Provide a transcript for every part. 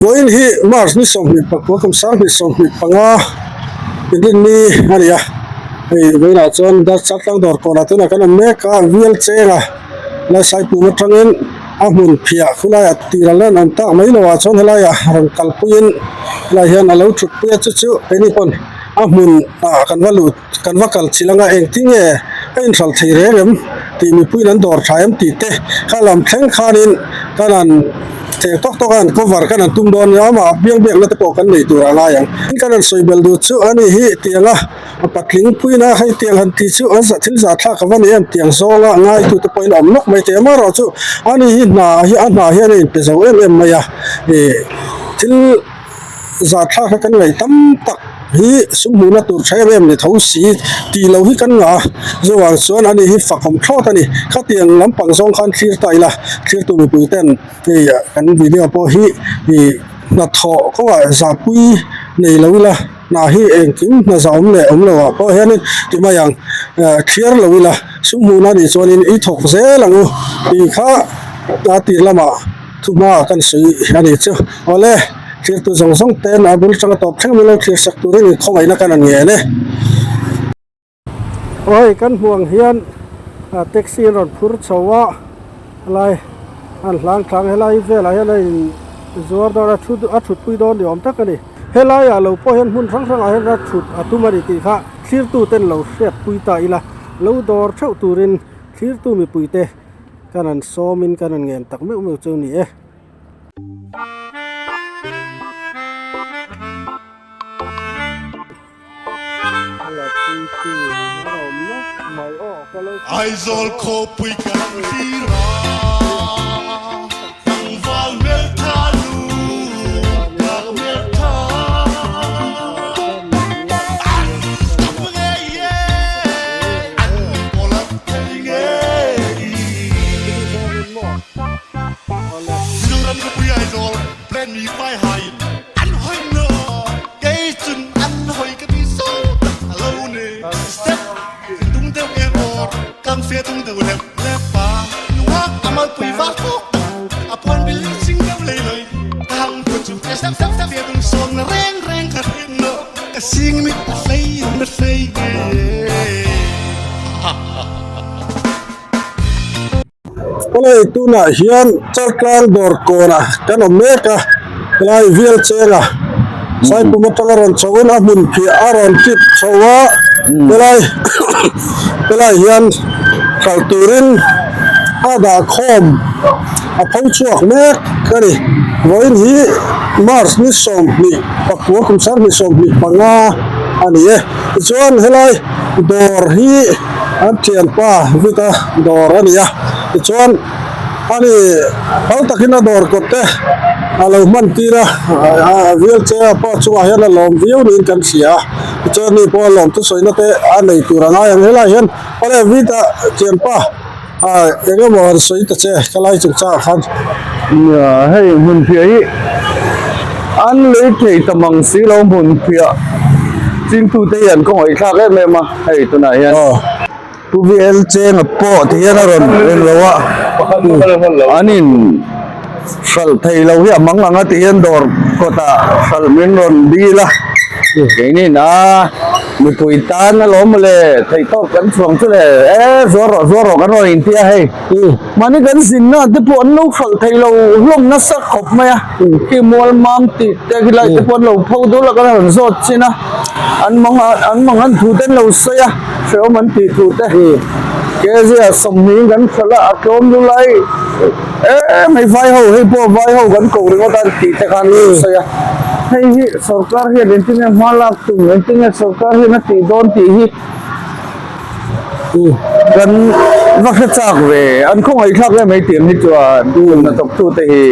Vawiin hi March ni 29 kum 2025 inrinni a ni a, hei vawiinah chuan Darchak tlang dawr kawnah tunah kan awm mek a, Vial Chenga Laisaipum atangin a hmun phiah khulaiah tir a lan awm tak mai loah chuan helaiah rawn kalpuiin helai hian a lo thutpui a, chu chu keini pawn a hmun ah kan va luh. Kan va kal chilh anga engtin nge a inhralh thei reng em tih mipuiin an dawr tha em tih te kha lam thleng khanin kan han theng tawk tawk a han cover kan han tum dawn nia amah biang biakna te pawh kan nei tur a ngai ang. Kan han sawi belh duh chu a ni hi tiang a patling puina hei tiang han tih chu an thil zah thlak a va ni em tiang zawnga ngaitu te pawhin awm nawk mai thei a amaherawh chu a ni hi hna hi a hna hian a inpe zo em em mai a ih thil zah thlak kha kan ngaih tam tak hi sum hmuhna tur tha em em ni tho si tih loh hi kan ngah a chuvang chuan ani hi fakawm thlawt a ni khatiang lampang zawng khan thlir ta ila thlirtu mipui ten hei kan video pawh hi ih hnathawh kawngah zahpui nei lo ila hna hi engkim hna zah awm leh awm loh ah pawh hianin ti mai ang thlir lo ila sum hmuhna anih chuanin i thawk zel ang u tih kha a tir lamah. Thuhma kan sawi a ni chu. Awle, thirtu zawng zawng ten a bul tanga tawp thleng min lo thlir sak turin inkhawngaihna kan han ngen e. Aw hei kan hmuh ang hian taxi an rawn phur chho a, helai an hlang tlang helai velah hian a in zuar dawn a thu a thutpui dawn ni awm tak a ni. Helaiah lo pawh hian hmun hrang hrangah hian a thut a tum a ni tih kha thlirtu ten lo hriatpui ta ila, lo dawr theuh turin thlirtu mipuite. Kan han sawmin kan han ngen tak meuh meuh chu a ni e. Aizawl khawpui kan thlir a, tlangval hmeltha nu ka hmeltha. An tap ngei e, an pawlat thei ngei. Mizoram khawpui Aizawl plan mi fai haiin an hawi no, kei chun an hawi ka ti so tak a lo ni. Step tung deuh eng awr, kam fe tung deuh lep lep pa, nungak a malpui var tawk tak, a puan bil ching deuh lei loi, ka hang phu chu step step step fe tung sawm na reng reng ka hrin no, ka sing mit a hlei na hlei ngei. Helai tunah hian Chaltlang dawr kawnah kan awm mek a, helai Vial Chenga Saipum atanga rawn chhoin a hmun phiah a rawn kip chho a, helai helai hian kal turin a dah khawm a pho chhuak mek a ni. Vawiin hi March ni 29 kum 2025 a ni e. Tichuan helai dawr hi an thianpa Vita dawr a ni a, tichuan ani phal takin a dawr kawt te a lo hman tir a, a wheelchair pawh chungah hian a lawm viau niin kan hria a, tichuan ani pawh a lawm thusawina te a nei tur a ngai ang helaiah hian awle Vita thianpa. A eng emaw han sawi ta che ka lai chungchangah khan. Nia hei hmunphiah hi an lei thei ta mang si lo hmunphiah chingtute hi an khawngaih thlak em em a hei tunah hian. Pu VL Chenga pawh ti hian a rawn eng lo a an in hralh thei lo hi a mang ang a ti hian dawr kawtah hralh min rawn dil a keini a. Mipui tan alawm mawle, theihtawp kan chhuang chu le, e zuar rawh zuar rawh kan rawn inti a hei. Mahni kan zinna te pawh an lo hralh thei lo hlawm nasa khawp mai a, khi mual mam tih te khi lai te pawh an lo pho dul a kan rawn zawt chin a, an mang an mang an thu te an lo sawi a, hrehawm an tih thu te. Kezia 20 in kan hralh a, a tlawm lu lai em hei vai ho hei pawh vai ho kan koh ringawt a tih te khan an lo sawi a, hei hi sorkar hian engtin nge hma lak tum engtin nge sorkar hian a tih dawn tih hi kan va hre chak ve an khawngaih thlak em hei tiang hi chuan hnathawk tu te hi.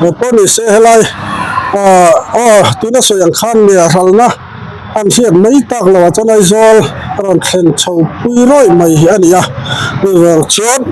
Pawh ni se helai ah aw tuna sawi ang khan nia hralhna an hriat mai tak lo ah chuan Aizawl a rawn thlen chho pui rawih mai hi a ni a chuvang chuan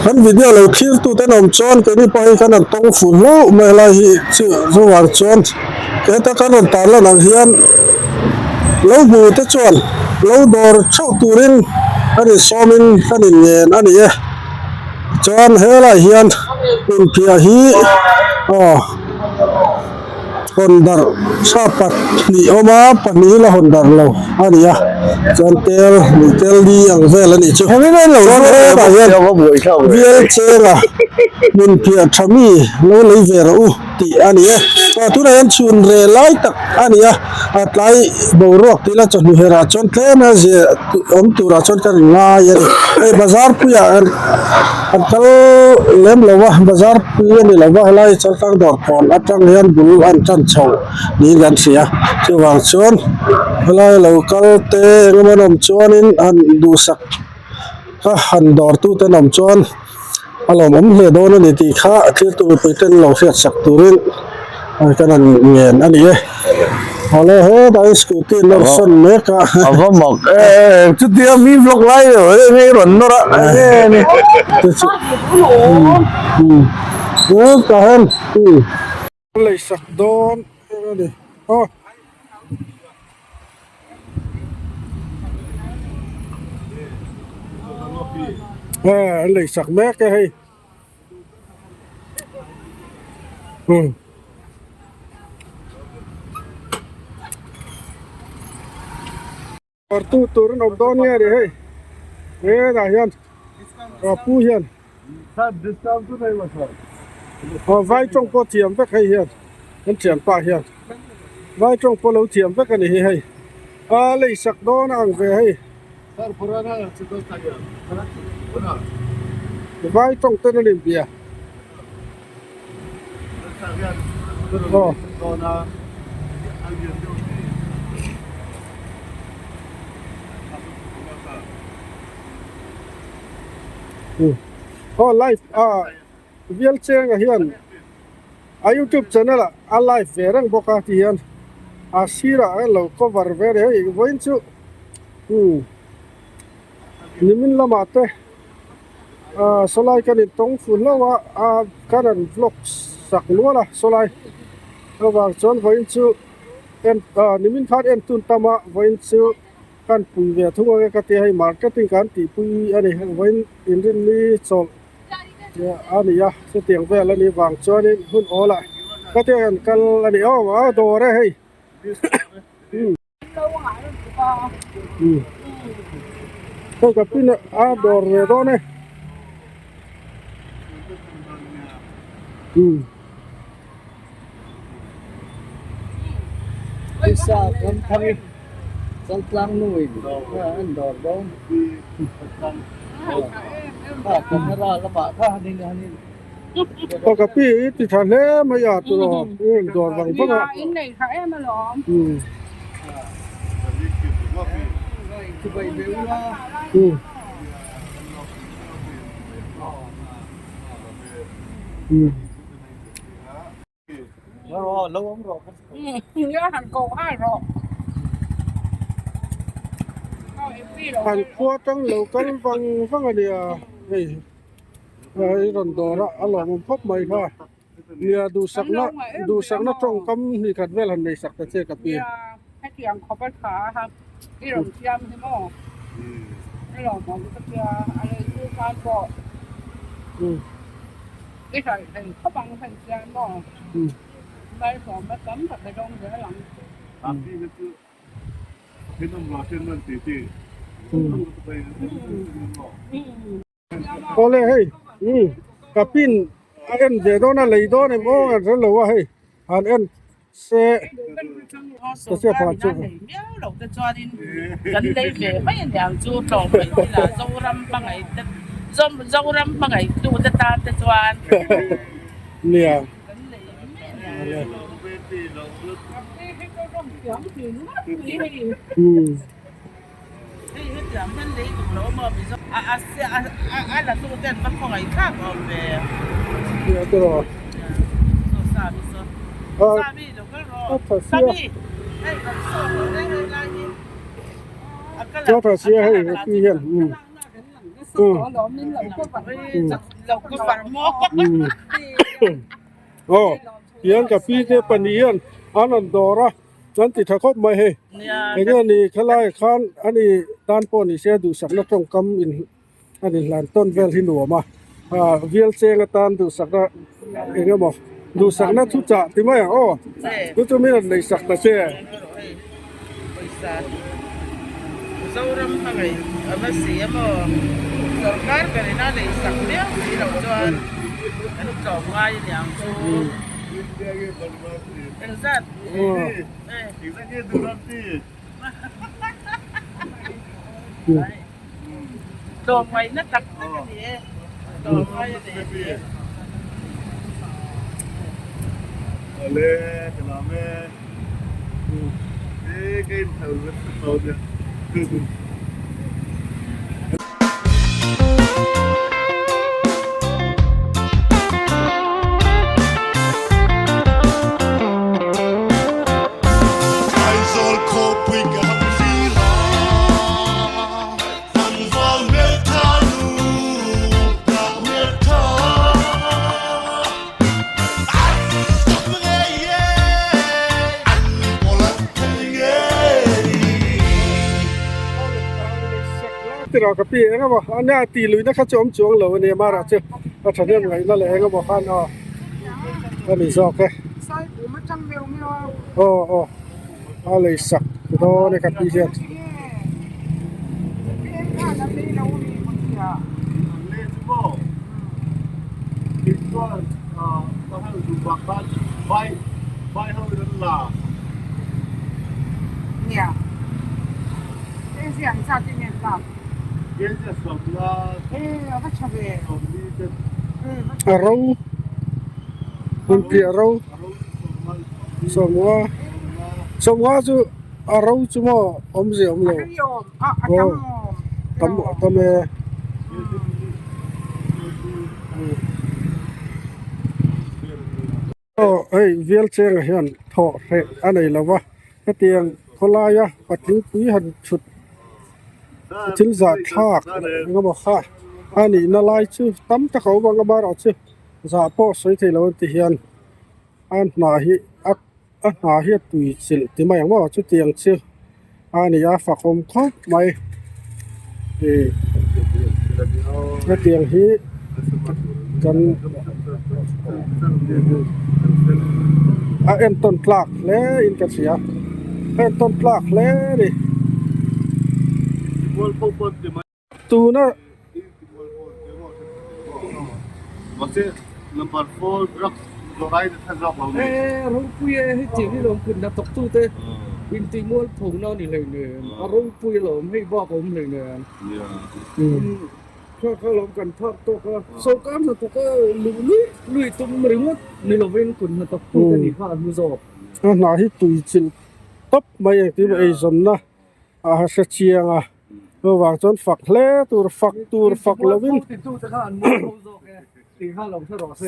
kan video lo thlir tu te an awm chuan keini pawh hi kan han tawng fuh hlauh mai helai hi chu chuvang chuan heta kan rawn tar lan ang hian lo hmu te chuan lo dawr theuh turin kan insawmin kan inngen a ni e chuan helai hian inphiah hi aw. Hawn darh sa pahnih awm a, pahnih la hawn darh lo a ni a, chuan tel lui tel li ang vel a nih chu. Chuan hetah hian bial chenga hmun phiah tha mi lo lei ve rawh u tih a ni e. Tunah hian chhun re lai tak a ni a, a tlai boruak tih la chawhnu herah chuan tlem a zia awm turah chuan ka rin ngai a ni. Hei bazar puiah An kal lem lo va, bazar pui a ni lo va, helai Chaltlang dawr kawn atang hian bul an tan chho niin kan hria. Chuvang chuan helai lo kal te eng emaw an awm chuanin han duhsak kha han dawr tute an awm chuan a lawmawm hle dawn a ni tih kha thiltu mipui ten lo hriatsak turin kan han ngen a ni e. Awle hetah hian scooty an nawr sawn mek a. A va mak e, chutia mi vlog lai lo e ngei rawn nawr a enge ni. Tah hian lei sak dawn eng a ni aw. An lei sak mek e hei. Dawrtu tur an awm dawn nge ni hei hetah hian a pu hian aw vai tawng pawh thiam vek hei hian kan thianpa hian vai tawng pawh lo thiam vek a ni hi hei a lei sak dawn a ang ve hei. Vai tawng ten an inbia. Aw. Aw live a bial chenga hian a youtube channel ah a live ve reng bawk a ti hian a sirah a lo cover ve a ni hei vawiin chu umm nimin lamah te ah sawlai kan intawng fu hlauh a ah kan han vlog sak nual a sawlai avang chuan vawiin chu en ah nimin khan en tun tam a vawiin chu kan pui ve thung ang e ka tia hei marketing kan tihpui a ni vawiin inrinni chawlh. A ni a chutiang vel a nih vang chuanin hun awl ah ka te an kal a ni aw a dawr e hei hei ka pin a dawr ve dawn e Aw ka pi i ti tha hle mai a turaw i dawr vang vang a. An khua tang lo kal vang vang a nia hei hei rawn dawr a a lawmawm khawp mai kha nia duhsakna duhsakna tawngkam hnih khat vel han nei sak ta che ka pi. I hraih thei khawp ang hei chian maw? Malsawmna tam tak i dawng zel ang. Awle hei ka pin a en ve dawn a lei dawn em aw kan hre lo a hei han en se ka hria phah chu. Kan lei ve mai a niang chu tlawm mai thil ah Zoram hmangaih te Zoram hmangaih tu te tan te chuan Nia. Kan lei mai a niang. Hei hetiang hian lei duh lo maw Mizo a a a la tu ten va khawngaih thlak awm ve. Nia tiraw. Saw Sami saw. Sami lo kal rawh. Sami hei kan saw lo reng reng lai hi. A kal Chaw tha sia hei pi hian. Lo ka far maw. Aw tiang ka pi te pahnih hian an rawn dawr a. Chuan ti tha khawp mai hei. Eng nge ni khalai khan ani tan pawh ni se duhsakna tawngkam in a ni hlan tawn vel hi nuam a. Aaa vial cheng atan duhsakna eng emaw. Duhsakna thu chah ti mai ang aw. Chu chu min rawn nei sak ta che. Pawisa Mizoram hmangaih a va si a maw? Sorkar berin a nei sak viau si loh chuan kan tlawm ngai a niang chu. Engzat? Tlawm ngaihna tak tak a ni e. Tlawm ngai a ni e. Aizawl khawpui ka han thlir a, tlangval hmeltha nu ka hmeltha. An stop ngei e, an kawl an thei ngei. Tirah ka pi eng emaw a nia tih luihna kha chu awm chuang lo a nia mara chu a thahnem ngaihna leh eng emaw khan aw a ni zawk e aw aw a lei sak dawn e ka pi hian. A ro hmun piah ro sawmnga sawmnga chu a ro chu maw awmzia awm lo aw tam tam e. Aw hei vial chengah hian thawh hreh a nei lo va hetiang khawlaia patling pui han thut thil zah thlak eng emaw kha a nihna lai chu tam tak a awm ang amaherawhchu zah pawh sawi thei lo an ti hian a hna hi a a hna hi a tui chilh ti mai ang maw chutiang chu a ni a fakawm khawp mai ih hetiang hi kan a entawn tlak hle in ka hria a entawn tlak hle a ni. Tuna Ropui e hei tih hi lawm kut hnathawk tute intih mual pho na a ni hleinem a ropui alawm hei bak a awm hleinem kha kha lawm kan phak tawk a sawrkar hnathawk a luh luih luih tum ringawt ni lovin kut hnathawk tute nih kha a hlu zawk. A hna hi tui chilh tawp mai engtin emaw eizawnna a hre chiang a. Chuvang chuan fak hle tur fak tur fak lovin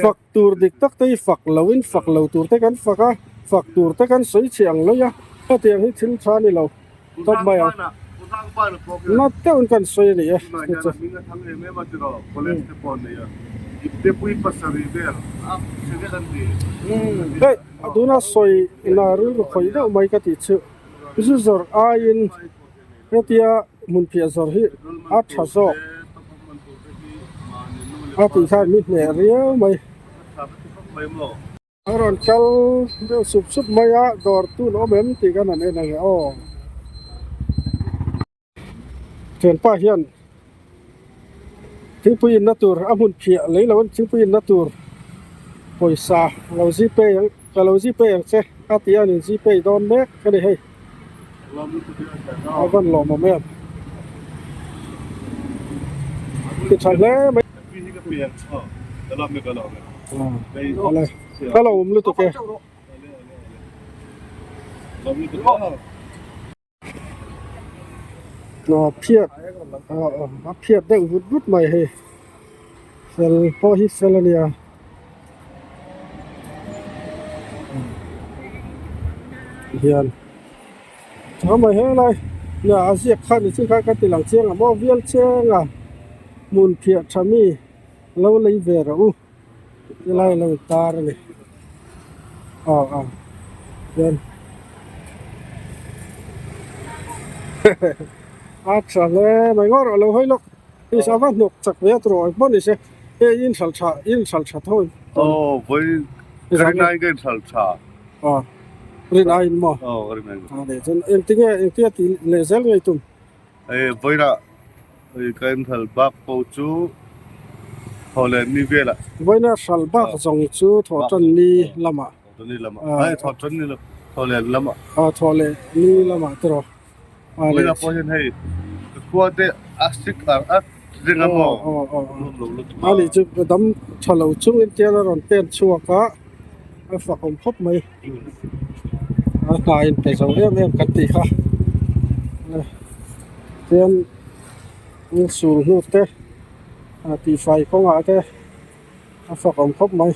fak tur dik tak te hi fak lovin fak lo tur te kan fak a fak tur te kan sawi chhe ang lawih a hetiang hi thil tha a ni lo tawp mai ang na deuhin kan sawi a ni e chu chu. Hei tuna sawi na rilru khawih deuh mai ka tih chu zu zawrh aiin. Hetia hmun phiah zawrh hi a tha zawk a tih khan mi hneh riau mai. A rawn kal deuh sup sup mai a, dawr tun awm em tih kan han en ang e aw. Thianpa hian thingpui inna tur a hmun phiah lei lo thingpui inna tur pawisa lo zipay ang ka lo zipay ang che a ti a ni zipay dawn mek a ni hei. A van lawmawm em. Ti tha hle mai. Ka lo awm lutuk e. A phiat a phiat deuh vut vut mai hei. Fel pawh hi fel a nia. Hian chuan mai helai nia a ziak kha ni chu kha ka ti lang chiang ang maw vial chiang a hmun phiah tha mi lo lei ve rawh u tilai a lo intar a ni aw aw chuan a tha hle mai ngawr a lo hawi lawk. Hei sa va hnawk chak ve a tawh hman ni se hei in hral tha in hral tha tho Aw vawi Rin aiin ka inhralh tha. Aw, rin aiin maw? Aw, ka rin aiin. A leh chuan engtinge engtia tih leh zel ngei tum? Hei vawiinah ka inhralh bak pawh chu thaw leh ni velah. Vawiina hralh bak zawng chu thaw tan ni lamah. Thaw tan ni lamah. Hei thaw tan ni lo, thaw leh lamah. Aw, thaw leh ni lamah te rawh. Vawiinah pawh hian hei ka khua te a sik ar at reng a maw? Nuam lo lutuk a. A nih chu dam tha lo chungin tial a rawn pen chhuak a, a fak awm khawp mai. A hna in pe zo em em kan tih kha. Tian sul hnu te tihfai kawngah te a fak awm khawp mai.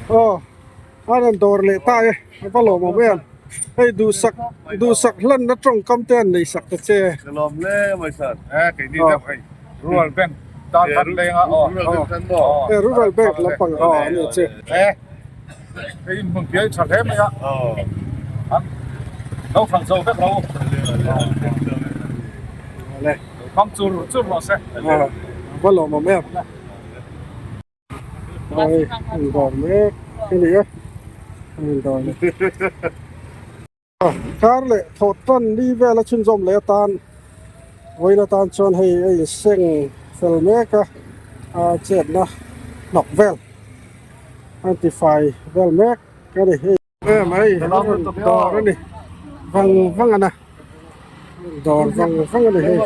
Aw a rawn dawr leh ta e a va lawmawm em hei duhsak duhsak hlanna tawngkam te an nei sak ta che. Ka lawm hle mai sir. E keini deuh hei Rural Bank tan khan leng a aw. Rural Bank tan maw? E Rural Bank lampang aw a ni che. E hei in hmun piai tha hle mai a. An lo hralh zo vek lo. Le. Hmang chur chur rawh se. A va lawmawm em. Hei an dawr mek a ni a an dawr ni kar leh thawh tan li vel a chhunzawm leh atan vawiin atan chuan hei a inseng fel mek a a chetna hnawk vel a tifai vel mek a ni hei. Em hei a rawn dawr a ni vang vang a na dawr vang vang a ni hei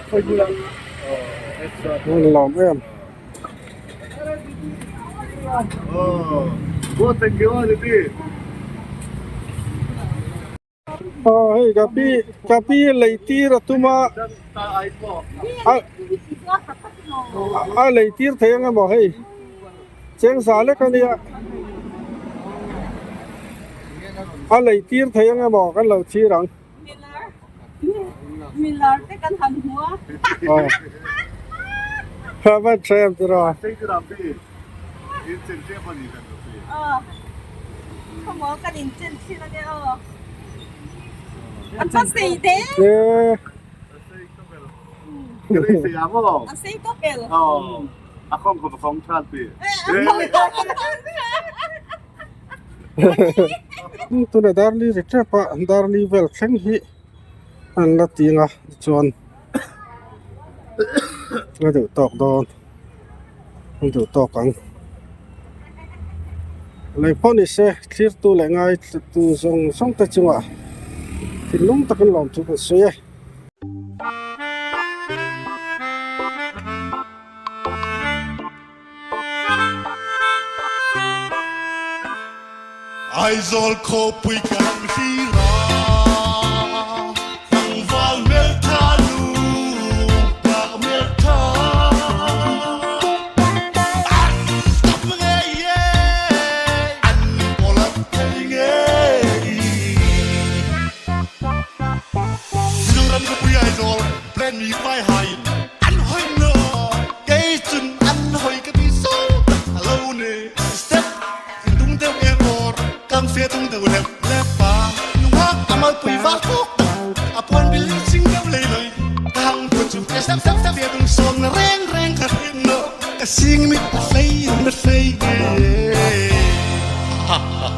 a lawm em. Aw hei ka pi ka pi lei tir a tum a a lei tir thei ang emaw hei. Cheng za lek a nia. A lei tir thei ang emaw kan lo thlir ang. Milar te kan han hmu a. Aw. Ha van tha em tiraw. Aw. Khawmaw kan in chen thin a nia aw. An va sei te. E. A sei tawp el. A khawng khawp a khawng than pi. Tuna darli ri tep a darli vel thleng hi an la ting a tichuan a duh tawk dawn a duh tawk ang lei pawh ni se thlir tu leh ngai tu zawng zawng te chungah thinlung takin lawm chu kan sawi e. Aizawl khawpui kan hlir a, tlangval hmeltha nu tak hmeltha. An stop ngei e, an pawlat thei ngei. Mizoram khawpui Aizawl plan mi vai hain an hawi na kei chun an hawi ka ti so tak a lo ni step in tung deuh eng or kam fe tung deuh lep lep pa nungak amal pui var tuk tak a puan bil ching deuh lei loi ka hang pu chu ke step step step fe tung som na reng reng ka hrin no ka sing mit a hlei na hlei nge ha ha.